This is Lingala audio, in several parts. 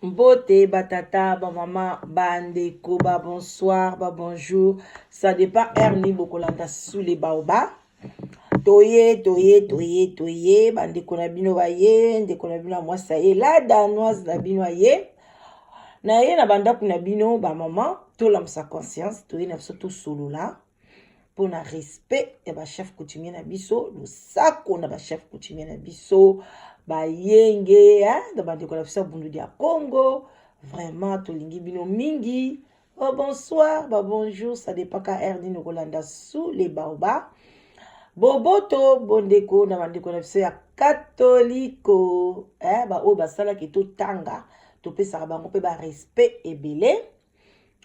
Mbote ba tata ba mama ba ndeko ba bonsoir ba bonjour ça dépend heure nini bokolanda sous les baobab toye toye toye toye bandeko na bino baye ndeko na bino ya mwasi aye la danoise na bino aye na ye na bandako na bino bamama tolamusa conscience toye na biso tosolola mpo na respect ya bachef coutumier na biso losako na bachef coutumier na biso bayenge na bandeko na biso ya bundu ya congo vraiment tolingi bino mingi Ba bonsoir, ba bonjour, ça dépend ka heure nini okolanda sous les baobabs. Boboto bondeko na bandeko na biso ya katoliko eh, baoyo basalaki totanga topesaka bango mpe barespect ebele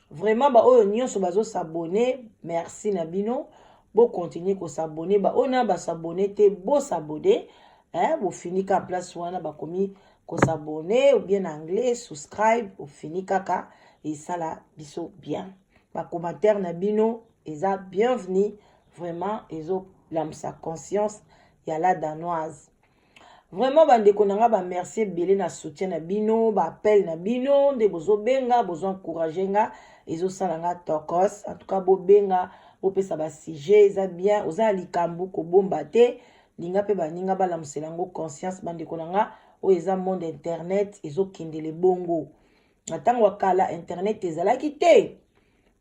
vraiment baoyo nyonso bazosabone merci na bino bokontinue kosabone baoyo na basabone te bosabone eh, bofinika place wana bakomi ko s'abonner ou bien anglais subscribe ofini kaka esala biso bien ba commentaire na bino eza bienvenue vraiment ezolamisa conscience ya la danoise vraiment bandeko na nga bamerci ebele na soutien na bino baappel na bino nde bozobenga bozo encourage nga ezosala nga tokos en tout cas bobenga bopesa basujet eza bien oza na likambo kobomba te linga mpe baninga balamusela yango conscience bandeko na nga oyo eza monde internet ezokendele bongo na ntango ya kala internet ezalaki te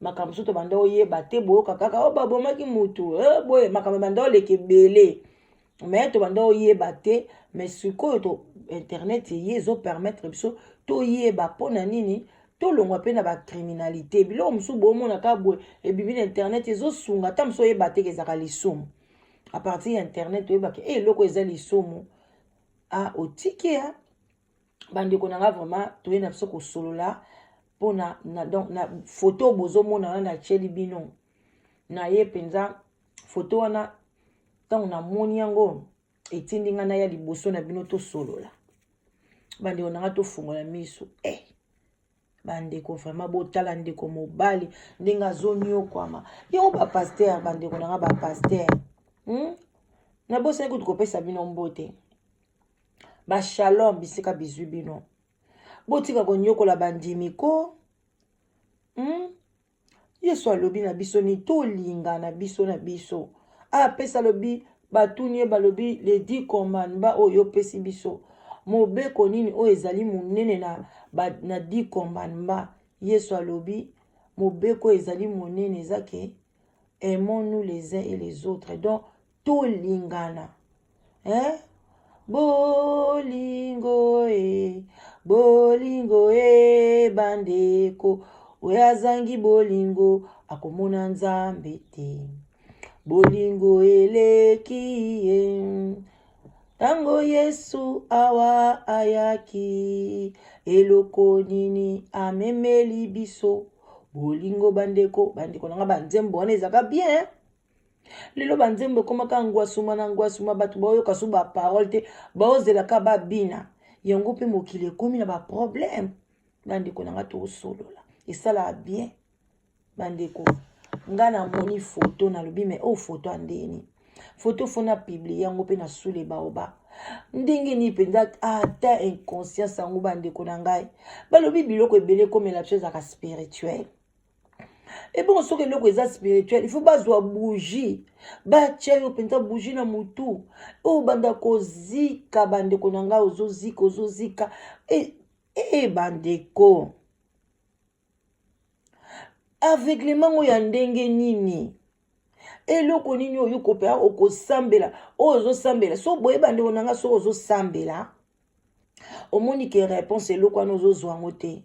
makambo mosusu tobanda oyeba te boyoka kaka oyo oh, babomaki motu eh, boye makambo ebanda oleka ebele me tobanda oyeba te me sikoyo to internet eye ezopermettre biso toyeba mpo na nini tolongwa mpe na bacriminalité biloko mosusu bomona kaka boye ebimi na internet ezosunga ata mosusu oyeba te ezalaka lisumu à partir ya internet oyebaka e eloko eza lisumu a otiki ya bandeko na nga vraiment toye na biso kosolola mpona na, donc na foto bozomona wana natieli bino na ye mpenza foto wana ntango namoni yango etindi ngai naya liboso na bino tosolola bandeko na nga tofungola miso eh. Bandeko vraiment botala ndeko mobali ndenge azoniokwama yango bapaster bandeko na nga bapaster hmm? Nabosani kutu kopesa bino mbote bashalom bisika bizwi bino botika konyokola bandimi ko hmm? Yesu alobi na biso ni tolingana biso na biso. Apesa alobi batuni ye balobi les dix commandements oyo opesi biso mobeko nini oyo ezali monene na, ba, na dix commandements Yesu alobi mobeko oyo ezali monene eza ke aimons nous les uns et les autres donc tolingana eh? Bolingo e, bolingo e, bandeko oyo azangi bolingo akomona Nzambe te. Bolingo eleki ye ntango Yesu awa ayaki, eloko nini amemeli biso? Bolingo bandeko, bandeko na nga banzembo wana ezalaka bien. Lelo banzembo ekomaka ngwasuma na ngwasuma, bato baoyoka so baparole te, baozelaka babina yango mpe mokili ekomi na baproblème. Bandeko na nga tosolola, esalaka bien bandeko. Nga namoni foto nalobi me oyo foto ya ndeni foto fo na publie yango mpe na sule baoba ndenge nini mpenza ata inconscience yango bandeko na ngai balobi biloko ebele ekomela biso ezalaka spirituel ebongo soki eloko eza spirituel il faut bazwa bougie batya yo mpenza bougie na motu oyo banda kozika bandeko na ngai ozozika ozozika e, e bandeko aveuglement ngo ya ndenge nini eloko nini oyo kopea okosambela oyo ozosambela so boye bandeko na ngai soki ozosambela omoni ke réponse eloko wana ozozwa yango te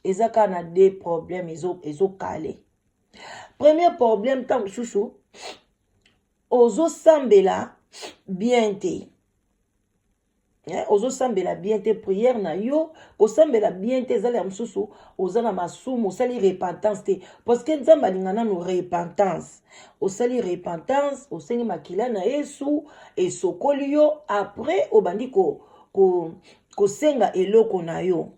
eza kaka na deux problème ezokale ezo premier problème ntango mosusu ozosambela bien te eh, ozosambela bien te prière na yo kosambela bien te ezali ya mosusu oza na masumu osali repentance te parce que nzambe alinga nanu repentance osali repentance osengi makila na yesu esokoli yo après obandi ko. Kosenga ko eloko na yo.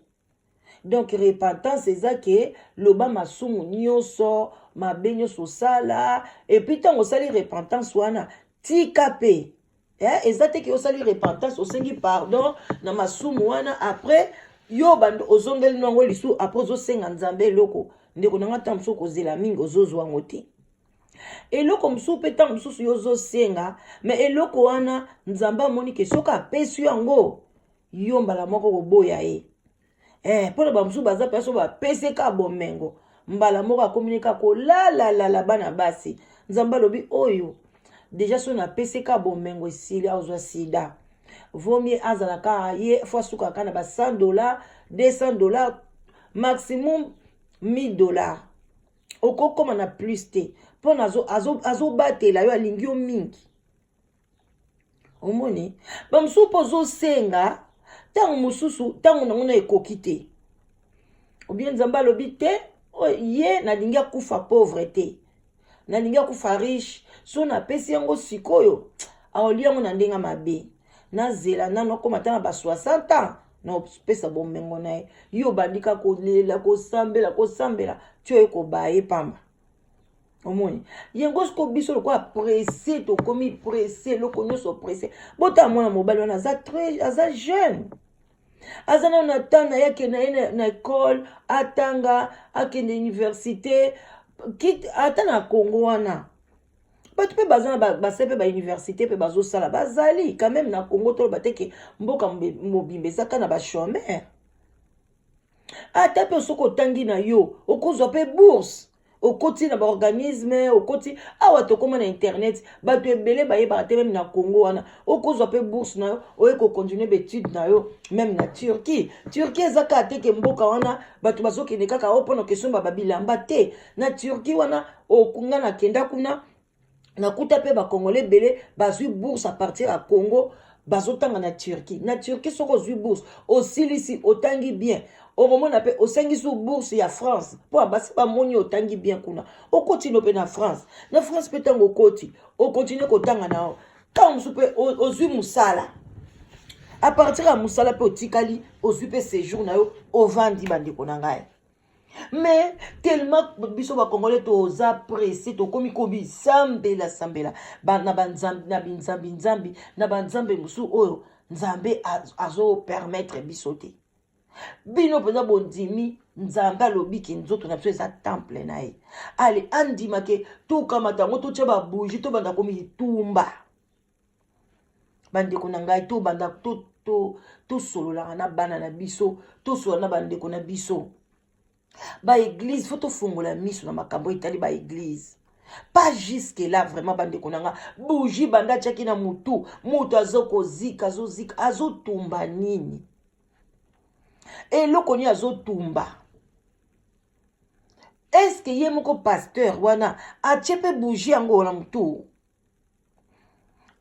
Donc repentance eza ke loba masumu nyonso, mabe nyonso osala, et puis ntango osali repentance wana, tika mpe. Eza te ke osali repentance, osengi pardon na masumu wana, après yo bando ozongeli nango lisusu, après ozosenga Nzambe eloko. Ndeko na nga, ntango mosusu kozela mingi, ozozwa yango te. Eloko mosusu mpe, ntango mosusu yo ozosenga, mais eloko wana Nzambe amoni ke soki apesi yango yo, mbala moko koboya ye. Mpona bamosusu baza mpe so bapesi ka bomengo, mbala moko akomi kaka kolalalala bana basi. Nzambe alobi oyo déjà so napesi ka bomengo, esili, azwa sida. Vaut mieux azala kaka ye fo asukaka na ba 100 $, 200 $, maximum 1000 $. Okokóma na plus te, mpona azobatela yo, alingi yo mingi. Omoni, bamosusu mpo ozosenga, ntango mosusu ntango nango na ekoki te, obie Nzambe alobi te, ye nalingi akufa pauvre te, nalingi akufa riche. So napesi yango sikoyo, aolia yango na ndenge mabe. Nazela nano akóma ata na ba 60 ans, na opesa bomengo na ye. Yo obandi kaka kolela, kosambela, kosambela, ti oye koba ye pamba. Omoni yango siko, biso lokola pressé, tokomi pressé, eloko nyonso pressé. Botala mwana mobali wana, aza très, aza jeune, aza nano na temps na ye, akende ye na école, atanga, akende université. Ata na Congo wana, bato mpe baza na base mpe bauniversité mpe bazosala, bazali quand même na Congo. Toloba te ke mboka mobimba eza kaka na bachômeur. Ata mpe soki otangi na yo, okozwa mpe bourse, okoti na baorganisme, okoti awa, tokóma na internet, bato ebele bayebaka te. Même na Congo wana, okozwa mpe bourse na yo, oye kocontinue baétude na yo même na Turquie. Turquie eza kaka te ke mboka wana bato bazokende kaka o mpona kesomba babilamba te. Na Turquie wana, nga nakenda kuna, nakuta mpe bakongole ebele bazwi bourse à partir ya Congo, bazotanga na Turquie. Na Turquie, soki ozwi bourse, osilisi, otangi bien, okomona mpe osengisi bourse ya France, mpo basi bamoni otangi bien kuna, okoti no mpe na France. Na France mpe, ntango okoti, okontinue kotanga na yo. Ntango mosusu mpe ozwi mosala, à partir ya mosala mpe otikali, ozwi mpe séjour na yo, ovandi. Bandeko na ngai, mais tellement biso bakongolais toza pressé, tokomi kobisambela sambela na binzambi nzambi, na banzambe mosusu oyo Nzambe azopermettre biso te. Bino mpenza bondimi Nzambe alobiki nzoto na biso eza temple na ye. Ale, andimake tokamata yango, totya babougie, tobanda komitumba. Bandeko na ngai, tobanda tosololaka na bana na biso, tosolola na bandeko na biso. Baéglise, faut tofongola miso na makambo etali baéglise, pas jusque là vraiment. Bandeko na nga, bougie banda atiaki na motu, moto azokozika, azozika, azotumba nini? Eloko nini azotumba? Est-ce ye moko pasteur wana atie mpe bougie yango na motu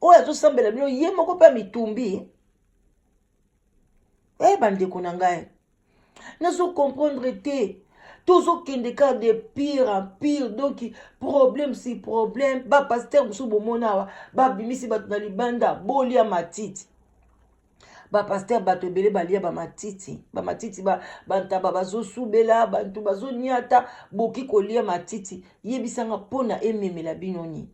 oyo azosambela bino? Ye moko mpe amitumbi. E, bandeko na ngai, nazocomprendre te. Tozokende kaka de pire en pire, donc problème sur problème. Bapasteur mosusu bomona awa, babimisi bato na libanda, bolia matiti. Bapasteur, bato ebele balia bamatiti, bamatiti, bantaba bazosubela, bato bazoniata. Boki kolia matiti, yebisanga mpona ememela bino nini?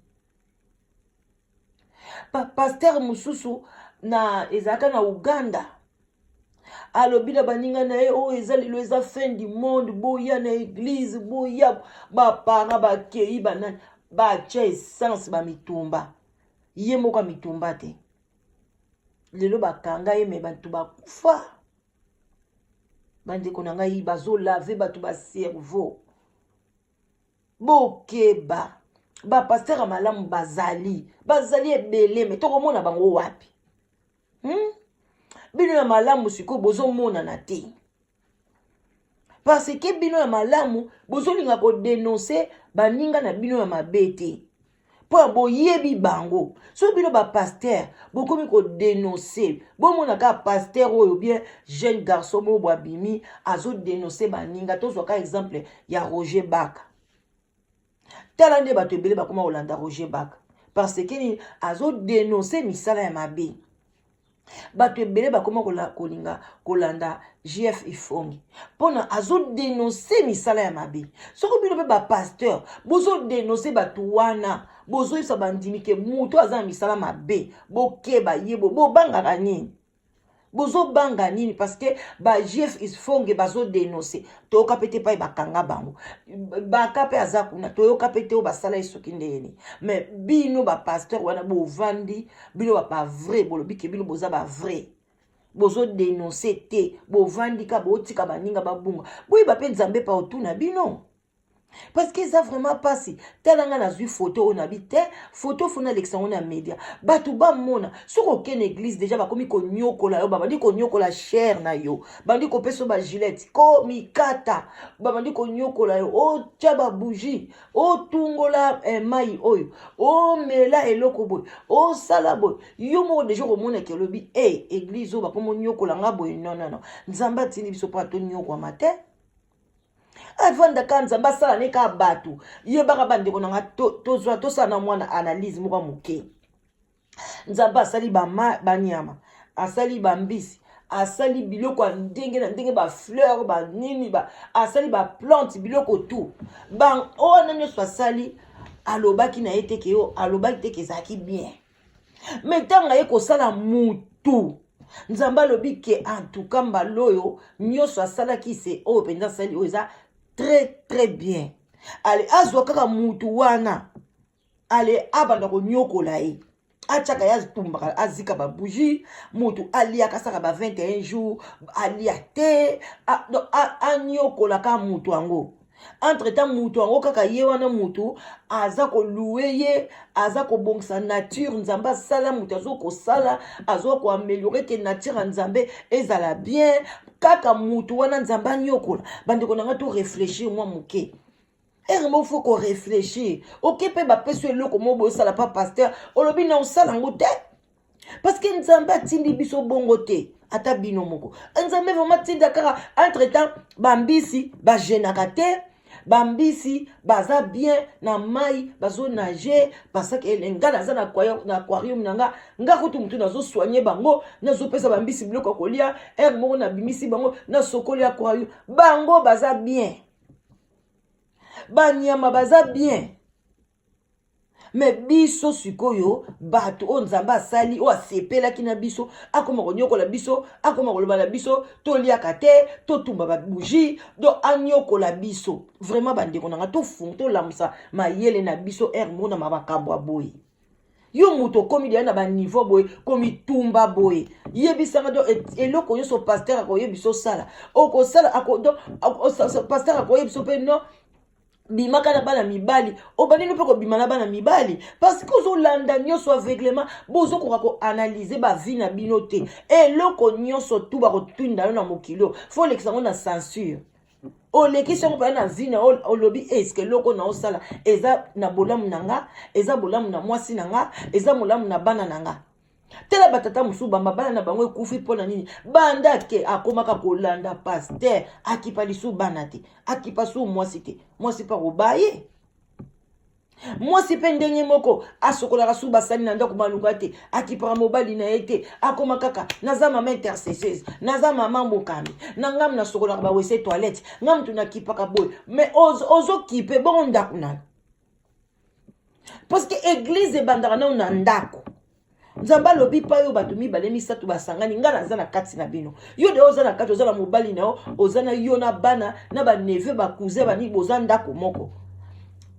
Pasteur mosusu na ezalaka na Uganda, alobi na baninga na ye: "Oyo eza lelo, eza fin du monde, boya na église, boya." Bapara bakei, banani batya essence, bamitumba. Ye moko amitumba te, lelo bakanga ye, mais bato bakufa. Bandeko na ngai, bazolaver bato bacerveau. Bokeba, bapasteur ya malamu bazali, bazali ebele, mais tokomona bango wapi? Bino ya malamu sikoyo bozomonana te, parce que bino ya malamu bozolinga kodénoncer baninga na bino ya mabe te, mpo ya boyebi bango. Soki bino bapasteur bokomi kodénoncer, bomona kaka pasteur oyo bien, jeune garçon moko bo abimi, azodénoncer baninga. Tozwaka exemple ya Roger Baka. Tala nde bato ebele bakoma kolanda Roger Baka, parce que nini? Azodénoncer misala ya mabe. Bato ebele bakoma kolinga kolanda JF Ifonge mpona azodenonse misala ya mabe. Soki bino mpe bapasteur bozodenonse bato wana, bozoyebisa bandimi ke moto aza na misala mabe, bokeba ye, bobangaka nini? Bozobanga nini? Parce que ba JF Ifonge bazodenonse, toyoka mpe te pai bakanga bango, baka mpe aza kuna, toyoka mpe te oyo basala ye soki ndenge nini. Mais bino bapasteur wana bovandi, bino bavrai, bolobi ke bino boza bavrai, bozodenonse te, bovandi ka botika baninga babunga. Boyeba mpe Nzambe pa otuna bino, parce que eza vraiment mpasi. Tala nga nazwi foto oyo, nabi te foto fo nalekisa yango na media, bato bamona. Soki okende église, déjà bakomi konyokola yo, babandi konyokola chair na yo, bandi kopesa yo bagilete komikata, babandi konyokola yo, otya babougie, otungola mai oyo, omela eloko boye, osala boye. Yo moko déjà okomonaki, olobi e église oyo bakomi onyokola nga boye. Non, non, non, Nzambe atindi biso mpo atonyokwama te. Avandaka Nzambe asala ne kaka bato. Yebaka, bandeko na nga, tozwa tosala na mwana analyse moko ya moke. Nzambe asali banyama, asali bambisi, asali biloko ya ndenge na ndenge, bafleur, banini, asali baplante, biloko tout wana nyonso asali. Alobaki na ye te ke yo, alobaki te ke ezalaki bien. Mais ntango aye kosala mutu, Nzambe alobi ke antuka mbala oyo nyonso asalaki se oyo mpenza asali oyo eza très très bien. Ale azwa kaka mutu wana, ale abanda konyokola ye, atiaka ye, atumbaka, azika babougie, motu aliaka, asaka ba 21 jours alia te, anyokolaka motu yango. Entre temps motu yango kaka ye wana, motu aza kolouer ye, aza kobongisa nature Nzambe asala. Moto azokosala, aza koaméliorer ke nature ya Nzambe ezala bien. Kaka motu wana Nzambe anyokola. Bandeko na nga, to réfléchir mwa moke. Ere moko faut koréfléchir. Oke mpe bapesi eloko moko boye, osala pa pasteur, olobi na osala yango te, parce que Nzambe atindi biso bongo te. Ata bino moko, Nzambe vraiment atinda kaka. Entre temps bambisi bagenaka te, bambisi baza bien na mai, bazonage, parce que nga naza na aquarium na nga. Nga kutu mutu nazosoigne bango, nazopesa bambisi biloko ya kolia. Ere moko nabimisi bango, nasokoli aquarium, bango baza bien, banyama baza bien. Mais biso sikoyo bato oyo Nzambe asali, oyo asepelaki na biso, akoma konyokola biso, akoma koloba na biso toliaka te, totumba babougie, donc anyokola biso. Vraiment, bandeko na nga, tofunga, tolamusa mayele na biso. Ere moko na makambo ya boye, yo moto okomi deya na baniveau boye, komitumba boye, yebisanga. Donc eloko nyonso pasteur akoyebisa osala, okosala. Donc pasteur akoyebisa mpe non, bimaka na bana mibali, obandini mpe kobima na bana mibali, parce que ozolanda nyonso aveuglement. Bozokoka koanalyse bavie na bino te. Eloko nyonso tu bakotunda yo na mokili oyo, faut olekisa yango na censure. Olekisi yango mpena na vie na yo, olobi: eske eloko na osala eza na bolamu na nga, eza bolamu na mwasi na nga, eza bolamu na bana na nga? Tala batata mosusu, bamabala na bango ekufi. Mpo na nini? Banda ke akomaka kolanda pasteur, akipa lisu bana te, akipa su mwasi te, mwasi mpe akoba ye. Mwasi mpe ndenge moko, asokolaka su basali na ndako malunga te, akipaka mobali na ye te. Akoma kaka: naza mama intercesseuse, naza mama mokambi na ngamu, nasokolaka bawese, toilette, nga mutu nakipaka boye. Mais ozokipe bongo ndako na yo? Parce que église ebandaka nano na ndako. Nzambe alobi mpa oyo bato mibale, misato basangani, ngai naza na kati na bino. Yo de oza na kati, oza na mobali na yo, oza na yo na bana na baneveu, bacousin, banini, boza ndako moko.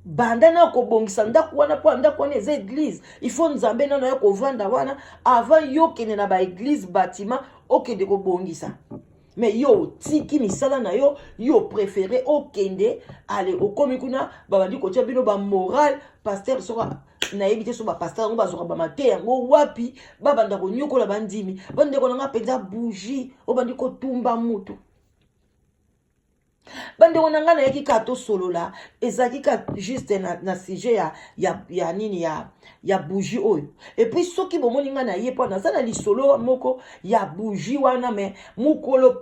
Banda na kobongisa ndako wana, mpo ndako wana eza église. Il faut Nzambe nano ya kovanda wana avant yo okende na baéglise bâtiment, okende kobongisa. Mais yo otiki misala na yo, yo préféré okende. Ale okomi kuna, babandi kotia bino bamoral. Pasteur, soko nayebi te so bapasteur yango bazwaka bamate yango wapi, babanda konyokola bandimi. Bandeko na nga, mpenza bougie obandi kotumba mutu. Bandeko na ngai, nayaki kaka tosolola, ezalaki kaka juste na sujet ya nini, ya bougie oyo. Et puis soki bomoni ngai na ye, mpo naza na lisolo moko ya bougie wana. Mais mokolo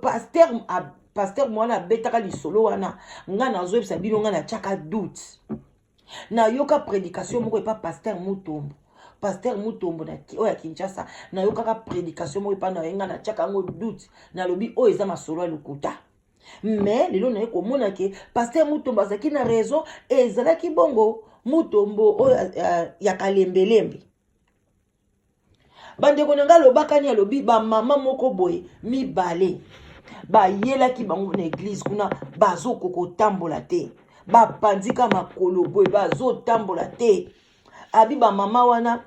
pasteur mwana abetaka lisolo wana, ngai nazoyebisa bino, ngai natiaka doute. Nayoka prédication moko epa pasteur Mutombo. Pasteur Mutombo na oyo ya Kinshasa, nayokaka prédication moko epai na ye, ngai natiaka yango doute, nalobi oyo eza masolo ya lokuta. Mais lelo naye komona ke Pasteur Mutombo azalaki na raison. Ezalaki bongo Mutombo oyo ya Kalembelembe. Bandeko na ngai, alobakani, alobi bamama moko boye mibale bayelaki bango na église kuna, bazokoka kotambola te, bapanzika makolo boye, bazotambola te. Abi bamama wana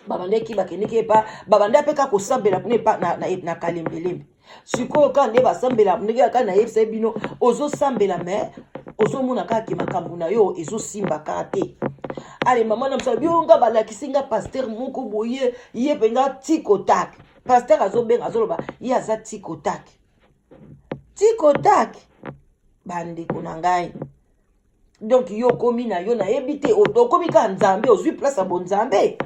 babandaki, bakendeki epa, babanda mpe kaka kosambela kuna epa na Kalembelembe. Sikoyo kaka nde basambela, ndenge kaka nayebisa bino, ozosambela mais ozomona kaka ke makambo na yo ezosimba kaka te. Ale, mama na mosala bio nga balakisi nga pasteur moko boye, ye mpenza tikotak. Pasteur azobenga, azoloba ye aza tikotak, tikotak. Bandeko na ngai, donc yo okomi na yo, nayebi te, okomi kaka Nzambe, ozwi place ya bonzambe.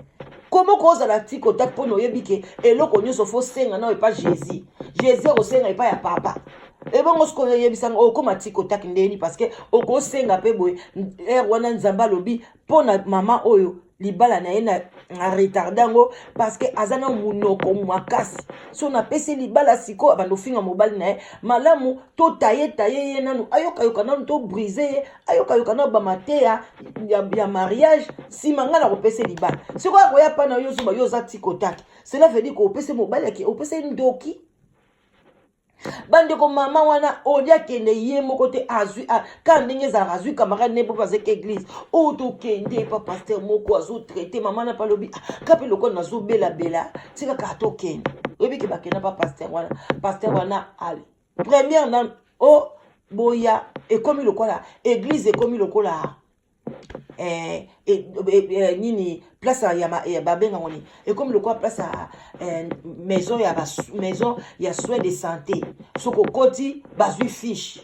Komo kozala tikotak mpona oyebi ke eloko nyonso fo senga nao epa Jésus, Jésus akosenga epai ya papa. Ebongo sikoyo oyebisanga okóma tikotak ndeni? Parce que okosenga mpe boye ere wana Nzambe alobi mpo na mama oyo, libala na ye na retarder yango parce que aza na monoko makasi. So napesi libala sikoyo, abanda ofinga mobali na ye. Malamu totaye taye ye nanu, ayokayoka nanu, tobriser ye, ayokayoka nanu bamateya ya mariage, nsima ngai na kopesa libala. Sikoyo akoya mpa na yo, zoba, yo oza tikotaki, cela veut dire ko opesa mobali yake, opesa ndoki. Bandeko, mama wana oli akende ye moko te, azwi kaka ndenge ezalaka, azwi camarade ne mpo azaki église oyo tokende pa pasteur moko azotraiter mama na mpe alobi ka mpe lokola nazobelabela, tika kaka tokende. Oyebi ke bakenda pa pasteur wana. Pasteur wana ale première na o boya, ekomi lokola église, ekomi lokola nini, place ya babengango nini, ekomi lokola place ya maison ya soin de santé. Soki okoti, bazwi fiche,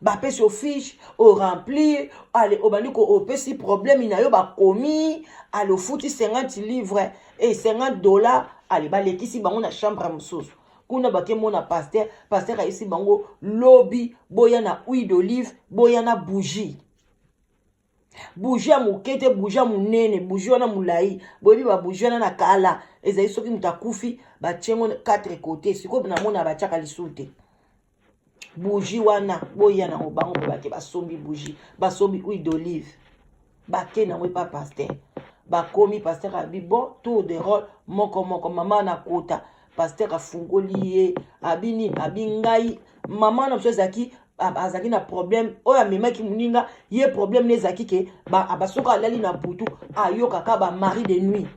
bapesi yo fiche, oremplir, ale obandi, opesi problème na yo, bakomi, ale ofuti 50 livre e 50 $. Ale balekisi bango na chambre mosusu kuna, bakemona pasteur. Pasteur ayesi bango lobi boya na huile d'olive, boya na bougie, bougie ya moke te, bougie ya monene, bougie wana molai. Boyebi babougie wana na kala ezali soki moto akufi, batiengo 4 côté. Sikoyo namona batiaka lisusu te bougie wana. Boya nango. Bango mpe bake, basombi bougie, basombi huile d'olive, bake nango epa pasteur. Bakomi, pasteur abi: "Bon, tour de rôle, moko moko." Mama na kota, pasteur afungoli ye, abi nini, abi ngai mama na biso azalaki na problème oyo amemaki moninga ye. Problème ne ezalaki ke basoki alali na butu, ayokaka bamari de nuit,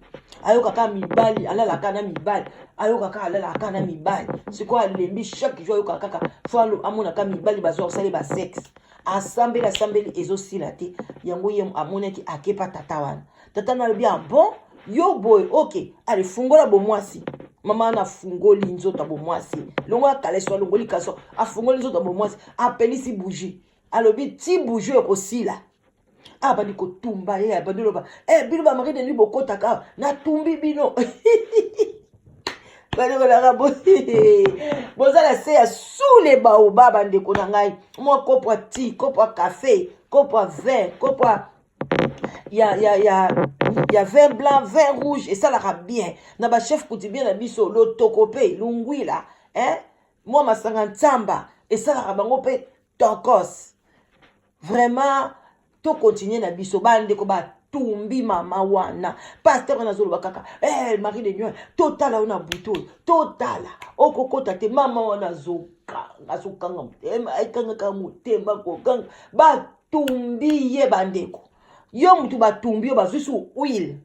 ayokaka mibali, alalaka na mibali, ayokaka alalaka na mibali. Sikoyo alembi, chaque jour ayokaka kaka fo amonaka mibali bazwa kosala basexe. Asambeli, asambeli, ezosila te. Yango ye amonaki, akepa tata wana. Tata na alobi: "Ah bon, yo boye, ok, ale fungola bomwasi." Mama wana afungoli nzoto ya bomwasi, longo akaleso, alongoli kaso, afungoli nzoto ya bomwasi, apelisi bougie, alobi ti bougie ekosila, abandi kotumba ye, abandi loba: "Eh, bino bamari de nuit bokotaka, natumbi bino." Bandeko na ngai, boza na se ya sous le baobab. Bandeko na ngai, mwa kopo ya ti, kopo ya café, kopo ya vin, kopo ya vin blanc, vin rouge, esalaka bien na bachef coutumier na biso. Lotoko mpe lungwila, eh? Mwa masanga ntsamba esalaka bango mpe tokos. Vraiment, tocontinuer na biso. Bandeko, batumbi mama wana. Pasteur wana azoloba kaka: "Hey, mari de nuit, totala yo na butu oyo, totala okokota te." Mama wana azokanga, azokanga motema, ekangaka motema kokanga. Batumbi ye. Bandeko, yo mutu batumbi yo, bazwi su huile,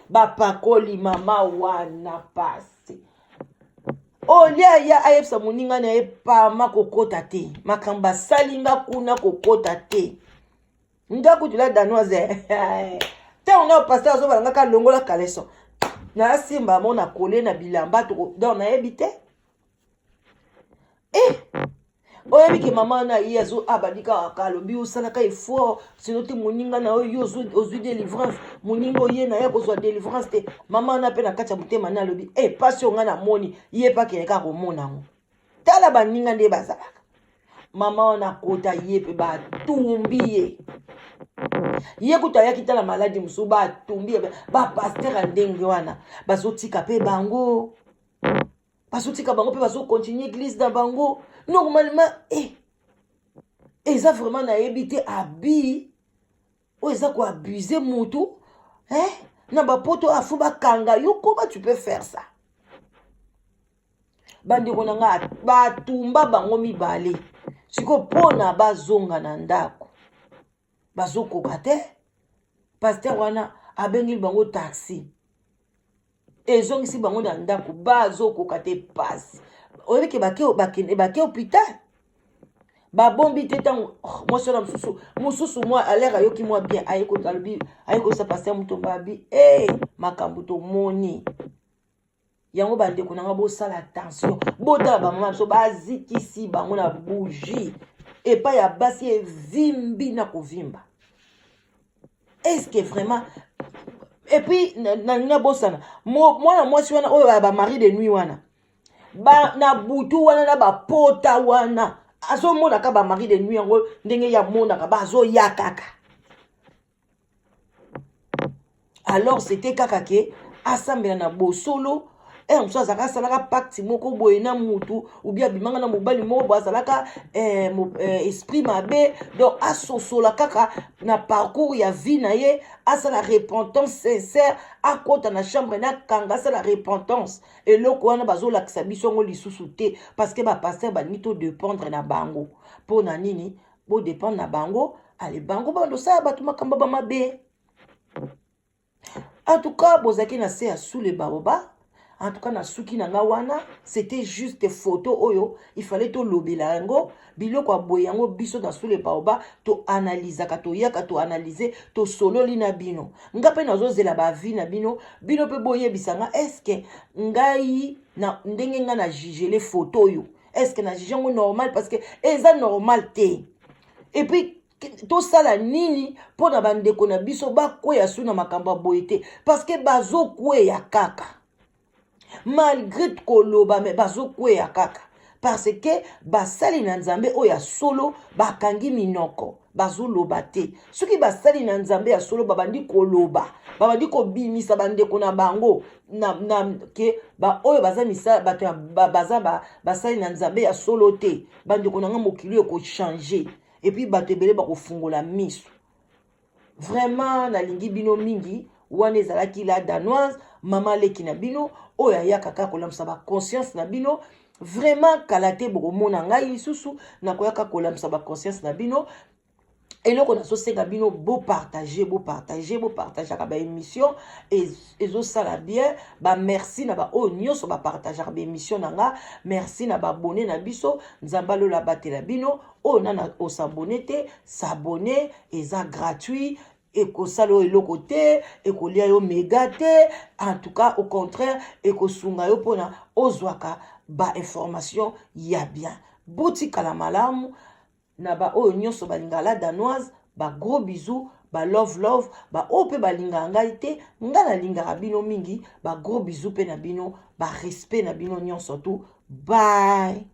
bapakoli mama wana pasi. Olia ya ayebisa moninga na ye pama kokota te, makambo asali nga kuna, kokota te. Nga kutu la Danoise, ntango nga pasteur azobala nga, kalongola caleçon, nasimba mo na kole na bilamba, donc nayebi te. Eh, oyebi ke mama na ye azo abandi kaka, alobi osalaka effort, sino te moninga na yo, yo ozwi délivrance, moninga oye na ye kozwa délivrance te. Mama wana mpe na kati ya motema na alobi: "E, pasi oyo ngai namoni, ye mpe akende kaka komona yango." Tala baninga nde bazalaka. Mama wana akota, ye mpe batumbi ye. Ye kutu ayaki tala maladi mosusu, batumbi bapasteur ya ndenge wana, bazotika mpe bango, bazotika bango mpe bazocontinue église na bango normalement. Eh, eza vraiment, nayebi te, abi oyo eza koabuse mutu, eh? Na bapoto afu bakanga yo. Comment tu peux faire ça? Bandeko na nga, batumba bango mibale sikoyo mpona bazonga na ndako, bazokoka te. Pasteur wana abengeli bango taxi, ezongisi bango na ndako, bazokoka te. Pasi oyebi ke bake hôpital, babombi te. Ntango, oh, mwasi wana mosusu mosusu mwa alere ayoki mwa bien, alobi, ayekoyisa pasteur Mutomba, abi e makambo tomoni yango. Bandeko na nga, bosala attention, botala bamama biso bazikisi bango na bougie epai ya basi, evimbi na kovimba. Est ce que vraiment? Et puis nalingi nabosana, mwana mwasi wana oyo ya bamari de nuit wana ba, na butu wana na bapota wana, azomonaka bamari de nuit yango ndenge ye amonaka, bazoya kaka. Alors c'était kaka ke asambela na bosolo. Ere mosusu azalaka, asalaka pacte moko boye na mutu, ubi abimanga na mobali moko boye, azalaka esprit mabe. Donc asosola kaka na parcours ya vie na ye, asala repentance sincère, akɔta na chambre na kanga, asala repentance. Eloko wana bazolakisa biso yango lisusu te, parce que bapasteur balingi todépendre na bango. Mpo na nini bodépendre na bango? Ale bango bandosala bato makambo bamabe. En tout cas, bozalaki na se ya Sous le Baobab. En tout cas, na suki na nga wana, c'était juste photo oyo il fallait tolobela yango. Biloko ya boye yango, biso na Sous le Baobab toanalizaka, toyaka, toanalyse, tosololi na bino. Nga mpe nazozela baavis na bino. Bino mpe boyebisa nga, est-ce ngai na ndenge nga na jugele photo oyo, est-ce na juge yango normal? Parce que eza normal te. Et puis tosala nini mpo na bandeko na biso bakweya su na makambo ya boye te? Parce que bazokweya kaka malgré koloba, me bazokweya kaka parce que basali na Nzambe oyo ya solo bakangi minoko, bazoloba te. Soki basali na Nzambe ya solo babandi koloba, babandi kobimisa bandeko na bango na ke baoyo baza misala, bato ba, baza basali na Nzambe ya solo te, bandeko na nga, mokili ekochange et puis bato ebele bakofungola miso. Vraiment, nalingi bino mingi. Wana ezalaki La Danoise, mama leki na bino oyo ayaka kaka kolamisa baconscience na bino. Vraiment, kala te bokomona ngai lisusu, nakoyaka kolamisa baconscience na bino. Eloko nazosenga bino, bopartage, bopartage, bopartageaka baémission, ezosala bien. Bamerci na baoyo nyonso bapartageaka baémission na nga. Merci na baabonnés na biso. Nzambe alola abatela bino. Oyo nana os'abonner te, s'abonner, eza gratuit, ekosala oyo eloko te, ekolia yo méga te. En tout cas, au contraire, ekosunga yo mpona ozwaka bainformation ya bien. Botikala malamu na baoyo nyonso balingaka La Danoise. Bagros bisous, balove love. Baoyo mpe balingaka ngai te, ngai nalingaka bino mingi. Bagros bisous mpe na bino, barespect na bino nyonso tu. Bye.